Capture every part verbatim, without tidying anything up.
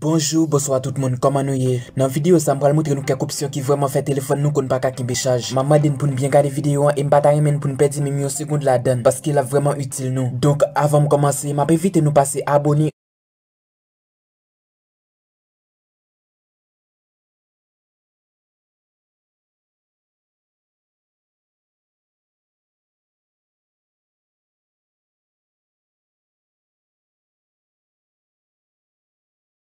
Bonjou, bonswa tout moun, kòman nou ye? Nan videyo sa, m pral montre nou kèk opsyon ki vrèman fè telefòn nou konn pa ka kenbe chaj. M ap mande n pou n byen gade videyo an e m pa ta renmen n pou n pèdi menm yon segonn ladan l, paske l ap vrèman itil nou. Donk, avan m kòmanse, m ap envite nou pase abòne.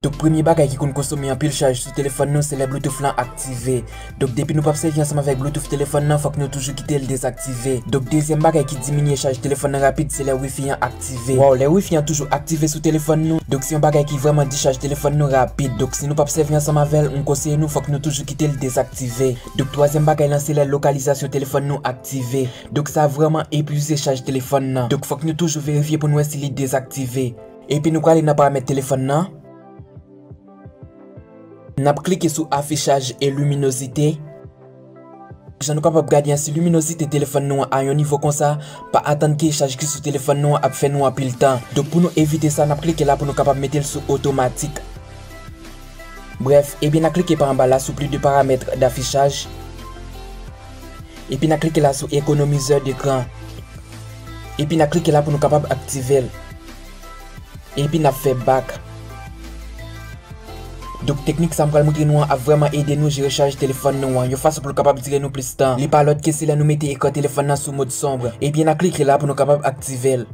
Donk, premye bagay ki konn konsome anpil chaj sou telefòn nou, se lè Bluetooth lan aktive. Donk, depi nou p ap sèvi ansanm avèk Bluetooth telefòn nan, fòk nou toujou kite l dezaktive. Donk, dezyèm bagay ki diminye chaj telefòn nan rapid, se lè Wi-Fi an aktive. Waw, lè Wi-Fi an toujou aktive sou telefòn nou, donk se yon bagay ki vrèman di chaj telefòn nou rapid. Donk, si nou p ap sèvi ansanm avè l, m konseye nou, fòk nou toujou kite l dezaktive. Donk, twazyèm bagay lan, se lè lokalizasyon telefòn nou aktive. Donk, sa vrèman epuize chaj telefòn nan. Donk, fòk nou toujou verifye pou n wè si li dezaktive. Epi nou prale nan paramèt telefòn nan. N ap klike sou afichaj e liminozite. Jan nou kapab gade an, si liminozite telefòn nou an a yon nivo konsa, pa atann ke chaj ki sou telefòn nou an ap fè nou anpil tan. Donk, pou nou evite sa, n ap klike la pou nou kapab mete l sou otomatik. Brèf, ebyen, n a klike pa anba la sou plus de paramètres d'affichage. Epi n a klike la sou économiseur d'écran. Epi n a klike la pou nou kapab aktive l. Epi n ap fè back. Donk, teknik sa m pral montre nou an ap vrèman ede nou jere chaj telefòn nou an, yon fason pou l kapab dire nou plis tan. Li pa lòt ke se lè nou mete ekran telefòn nan sou mòd sonb. Ebyen, n a klike la pou nou kapab aktive l.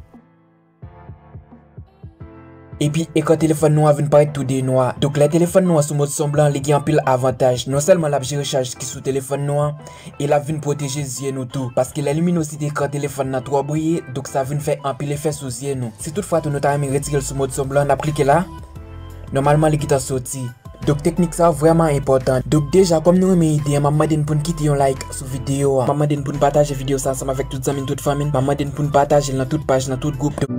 Epi, ekran telefòn nou an vin parèt toude nwa. Donk, lè telefòn nou an sou mòd sonb lan, li gen anpil avantaj. Non sèlman l ap jere chaj ki sou telefòn nou an, e l ap vin pwoteje zye nou tou. Paske lè liminozite ekran telefòn nan twò briye, donk sa vin fè anpil efè sou zye nou. Si toutfwa tou nou ta renmen retire l sou mòd sonb lan, n ap klike la. Nòmalman, li gentan soti. Donk, teknik sa a vrèman enpòtan. Donk, deja, kòm nou renmen ide an, m ap mande n pou n kite yon like sou videyo a. M ap mande n pou n pataje videyo sa a ansanm avèk tout zanmi n, tout fanmi n. M ap mande n pou n pataje l nan tout paj, nan tout gwoup. Donk,